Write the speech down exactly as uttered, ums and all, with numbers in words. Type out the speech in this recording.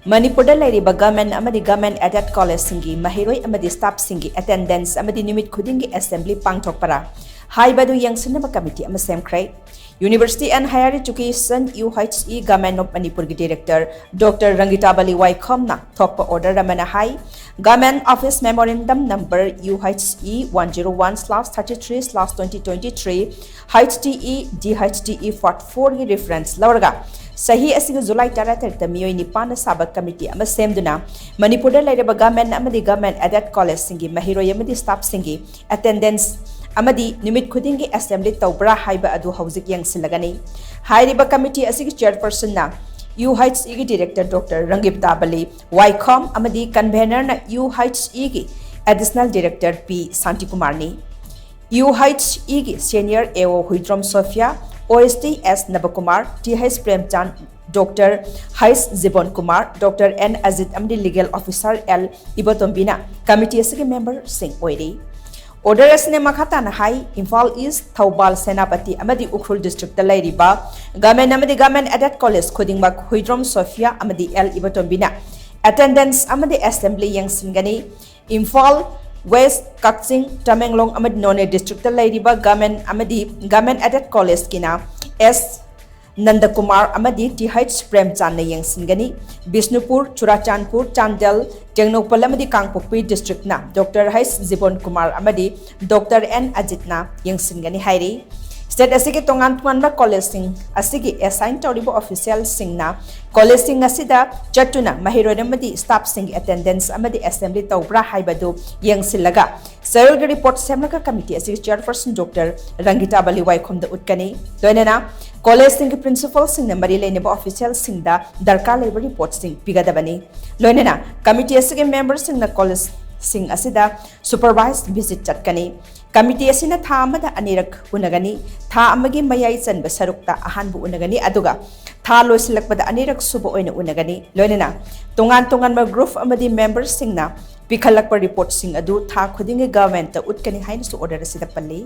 ꯃꯅꯤꯄꯨꯔꯗ ꯂꯩꯔꯤꯕ ꯒꯚꯔꯟꯃꯦꯟꯠ ꯑꯃꯗꯤ ꯒꯚꯔꯟꯃꯦꯟꯠ ꯑꯦꯗꯦꯗ ꯀꯣꯂꯦꯖꯁꯤꯡꯒꯤ ꯃꯍꯩꯔꯣꯏ ꯑꯃꯗꯤ ꯁ꯭ꯇꯥꯐꯁꯤꯡꯒꯤ ꯑꯦꯇꯦꯟꯗꯦꯟꯁ ꯑꯃꯗꯤ ꯅꯨꯃꯤꯠ ꯈꯨꯗꯤꯡꯒꯤ ꯑꯦꯁꯦꯝꯕ꯭ꯂꯤ ꯄꯥꯡꯊꯣꯛꯄꯔꯥ ꯍꯥꯏꯕ ꯑꯗꯨ ꯌꯦꯡꯁꯤꯟꯅꯕ ꯀꯃꯤꯇꯤ ꯑꯃ ꯁꯦꯝꯈ꯭ꯔꯦ꯫ University and Higher Education, U H E, Government of ꯃꯅꯤꯄꯨꯔꯒꯤ ꯗꯤꯔꯦꯛꯇꯔ ꯗꯣꯛꯇꯔ ꯔꯪꯒꯤꯇꯥꯕꯂꯤ ꯋꯥꯏꯈꯣꯝꯅ ꯊꯣꯛꯄ ꯑꯣꯔꯗꯔ ꯑꯃꯅ ꯍꯥꯏ, Government Office Memorandum Number U H E one zero one slash thirty three slash twenty twenty three, H T E, D H T E Part four ꯒꯤ reference ꯂꯧꯔꯒ ꯆꯍꯤ ꯑꯁꯤꯒꯤ July ꯇꯔꯥꯇꯔꯦꯠꯇ ꯃꯤꯑꯣꯏ ꯅꯤꯄꯥꯟꯅ ꯁꯥꯕ committee ꯑꯃ ꯁꯦꯝꯗꯨꯅ ꯃꯅꯤꯄꯨꯔꯗ ꯂꯩꯔꯤꯕ ꯒꯚꯔꯟꯃꯦꯟꯠ ꯑꯃꯗꯤ ꯒꯚꯔꯟꯃꯦꯟꯠ ꯑꯦꯗꯦꯗ ꯀꯣꯂꯦꯖꯁꯤꯡꯒꯤ ꯃꯍꯩꯔꯣꯏ ꯑꯃꯗꯤ ꯁ꯭ꯇꯥꯐꯁꯤꯡꯒꯤ ꯑꯦꯇꯦꯟꯗꯦꯟꯁ ꯑꯃꯗꯤ ꯅꯨꯃꯤꯠ ꯈꯨꯗꯤꯡꯒꯤ ꯑꯦꯁꯦꯝꯕ꯭ꯂꯤ ꯇꯧꯕ꯭ꯔꯥ ꯍꯥꯏꯕ ꯑꯗꯨ ꯍꯧꯖꯤꯛ ꯌꯦꯡꯁꯤꯜꯂꯒꯅꯤ꯫ ꯍꯥꯏꯔꯤꯕ ꯀꯃꯤꯇꯤ ꯑꯁꯤꯒꯤ ꯆꯦꯌꯔꯄꯔꯁꯟꯅ U H E ꯒꯤ ꯗꯤꯔꯦꯛꯇꯔ ꯗꯣꯛꯇꯔ ꯔꯪꯒꯤꯞꯇꯥꯕꯂꯤ ꯋꯥꯏꯈꯣꯝ ꯑꯃꯗꯤ ꯀꯟꯚꯦꯅꯔꯅ U H E ꯒꯤ ꯑꯦꯗꯤꯁꯅꯦꯜ ꯗꯤꯔꯦꯛꯇꯔ ꯄꯤ ꯁꯥꯟꯇꯤꯀꯨꯃꯥꯔꯅꯤ꯫ U H E ꯒꯤ senior A O Huidrom Sophia, O S D S ꯅꯕꯀꯨꯃꯥꯔ, T H ꯄ꯭ꯔꯦꯝꯆꯥꯟ, ꯗꯣꯛꯇꯔ ꯍꯩꯁ ꯖꯤꯕꯣꯟ ꯀꯨꯃꯥꯔ, ꯗꯣꯛꯇꯔ ꯑꯦꯟ ꯑꯖꯤꯠ ꯑꯃꯗꯤ ꯂꯤꯒꯦꯜ ꯑꯣꯐꯤꯁꯥꯔ ꯑꯦꯜ ꯏꯕꯣꯇꯣꯝꯕꯤꯅ ꯀꯃꯤꯇꯤ ꯑꯁꯤꯒꯤ ꯃꯦꯝꯕꯔꯁꯤꯡ ꯑꯣꯏꯔꯤ꯫ ꯑꯣꯔꯗꯔ ꯑꯁꯤꯅ ꯃꯈꯥ ꯇꯥꯅ ꯍꯥꯏ, ꯏꯝꯐꯥꯜ ꯏꯁ꯭ꯠ, ꯊꯧꯕꯥꯜ, ꯁꯦꯅꯥꯄꯇꯤ ꯑꯃꯗꯤ ꯎꯈ꯭ꯔꯨꯜ ꯗꯤꯁꯇ꯭ꯔꯤꯛꯇ ꯂꯩꯔꯤꯕ ꯒꯚꯔꯟꯃꯦꯟꯠ ꯑꯃꯗꯤ ꯒꯚꯔꯟꯃꯦꯟꯠ ꯑꯦꯗꯦꯗ ꯀꯣꯂꯦꯖ ꯈꯨꯗꯤꯡꯃꯛ ꯍꯨꯏꯗ꯭ꯔꯣꯝ ꯁꯣꯐꯤꯌꯥ ꯑꯃꯗꯤ ꯑꯦꯜ ꯏꯕꯣꯇꯣꯝꯕꯤꯅ ꯑꯦꯇꯦꯟꯗꯦꯟꯁ ꯑꯃꯗꯤ ꯑꯦꯁꯦꯝꯕ꯭ꯂꯤ ꯌꯦꯡꯁꯤꯟꯒꯅꯤ꯫ ꯏꯝꯐꯥꯜ ꯋꯦꯁ꯭ꯠ, ꯀꯛꯆꯤꯡ, ꯇꯃꯦꯡꯂꯣꯡ ꯑꯃꯗꯤ ꯅꯣꯅꯦ ꯗꯤꯁꯇ꯭ꯔꯤꯛꯇ ꯂꯩꯔꯤꯕ ꯒꯚꯔꯟꯃꯦꯟꯠ ꯑꯃꯗꯤ ꯒꯚꯔꯟꯃꯦꯟꯠ ꯑꯦꯗꯦꯗ ꯀꯣꯂꯦꯖꯀꯤꯅ ꯑꯦꯁ ꯅꯟꯗꯀꯨꯃꯥꯔ ꯑꯃꯗꯤ T H ꯄ꯭ꯔꯦꯝꯆꯥꯟꯗꯅ ꯌꯦꯡꯁꯤꯟꯒꯅꯤ꯫ ꯕꯤꯁꯅꯨꯄꯨꯔ, ꯆꯨꯔꯥꯆꯥꯟꯄꯨꯔ, ꯆꯥꯟꯗꯦꯜ, ꯇꯦꯡꯅꯧꯄꯜ ꯑꯃꯗꯤ ꯀꯥꯡꯄꯣꯛꯄꯤ ꯗꯤꯁꯇ꯭ꯔꯤꯛꯅ ꯗꯣꯛꯇꯔ ꯍꯩꯁ ꯖꯤꯕꯣꯟ ꯀꯨꯃꯥꯔ ꯑꯃꯗꯤ ꯗꯣꯛꯇꯔ ꯑꯦꯟ ꯑꯖꯤꯠꯅ ꯌꯦꯡꯁꯤꯟꯒꯅꯤ ꯍꯥꯏꯔꯤ꯫ ꯁ꯭ꯇꯦꯠ ꯑꯁꯤꯒꯤ ꯇꯣꯉꯥꯟ ꯇꯣꯉꯥꯟꯕ ꯀꯣꯂꯦꯖꯁꯤꯡ ꯑꯁꯤꯒꯤ ꯑꯦꯁꯥꯏꯟ ꯇꯧꯔꯤꯕ ꯑꯣꯐꯤꯁꯤꯌꯦꯜꯁꯤꯡꯅ ꯀꯣꯂꯦꯖꯁꯤꯡ ꯑꯁꯤꯗ ꯆꯠꯇꯨꯅ ꯃꯍꯩꯔꯣꯏ ꯑꯃꯗꯤ ꯁ꯭ꯇꯥꯐꯁꯤꯡꯒꯤ ꯑꯦꯇꯦꯟꯗꯦꯟꯁ ꯑꯃꯗꯤ ꯑꯦꯁꯦꯝꯕ꯭ꯂꯤ ꯇꯧꯕ꯭ꯔꯥ ꯍꯥꯏꯕꯗꯨ ꯌꯦꯡꯁꯤꯜꯂꯒ ꯆꯌꯣꯜꯒꯤ ꯔꯤꯄꯣꯔꯠ ꯁꯦꯝꯂꯒ ꯀꯃꯤꯇꯤ ꯑꯁꯤꯒꯤ ꯆꯦꯌꯔꯄꯔꯁꯟ ꯗꯣꯛꯇꯔ ꯔꯪꯒꯤꯇꯥꯕꯂꯤ ꯋꯥꯏꯈꯣꯝꯗ ꯎꯠꯀꯅꯤ꯫ ꯂꯣꯏꯅꯅ ꯀꯣꯂꯦꯖꯁꯤꯡꯒꯤ ꯄ꯭ꯔꯤꯟꯁꯤꯄꯥꯜꯁꯤꯡꯅ ꯃꯔꯤ ꯂꯩꯅꯕ ꯑꯣꯐꯤꯁꯤꯌꯦꯜꯁꯤꯡꯗ ꯗꯔꯀꯥꯔ ꯂꯩꯕ ꯔꯤꯄꯣꯔꯠꯁꯤꯡ ꯄꯤꯒꯗꯕꯅꯤ꯫ ꯂꯣꯏꯅꯅ ꯀꯃꯤꯇꯤ ꯑꯁꯤꯒꯤ ꯃꯦꯝꯕꯔꯁꯤꯡꯅ ꯀꯣꯂꯦꯖꯁꯤꯡ ꯑꯁꯤꯗ ꯁꯨꯄꯔꯚꯥꯏꯖ ꯚꯤꯖꯤꯠ ꯆꯠꯀꯅꯤ꯫ ꯀꯃꯤꯇꯤ ꯑꯁꯤꯅ ꯊꯥ ꯑꯃꯗ ꯑꯅꯤꯔꯛ ꯎꯅꯒꯅꯤ꯫ ꯊꯥ ꯑꯃꯒꯤ ꯃꯌꯥꯏ ꯆꯟꯕ ꯁꯔꯨꯛꯇ ꯑꯍꯥꯟꯕ ꯎꯅꯒꯅꯤ, ꯑꯗꯨꯒ ꯊꯥ ꯂꯣꯏꯁꯤꯜꯂꯛꯄꯗ ꯑꯅꯤꯔꯛ ꯁꯨꯕ ꯑꯣꯏꯅ ꯎꯅꯒꯅꯤ꯫ ꯂꯣꯏꯅꯅ ꯇꯣꯉꯥꯟ ꯇꯣꯉꯥꯟꯕ ꯒ꯭ꯔꯨꯞ ꯑꯃꯗꯤ ꯃꯦꯝꯕꯔꯁꯤꯡꯅ ꯄꯤꯈꯠꯂꯛꯄ ꯔꯤꯄꯣꯔꯠꯁꯤꯡ ꯑꯗꯨ ꯊꯥ ꯈꯨꯗꯤꯡꯒꯤ ꯒꯚꯔꯟꯃꯦꯟꯠꯇ ꯎꯠꯀꯅꯤ ꯍꯥꯏꯅꯁꯨ ꯑꯣꯔꯗꯔ ꯑꯁꯤꯗ ꯄꯜꯂꯤ꯫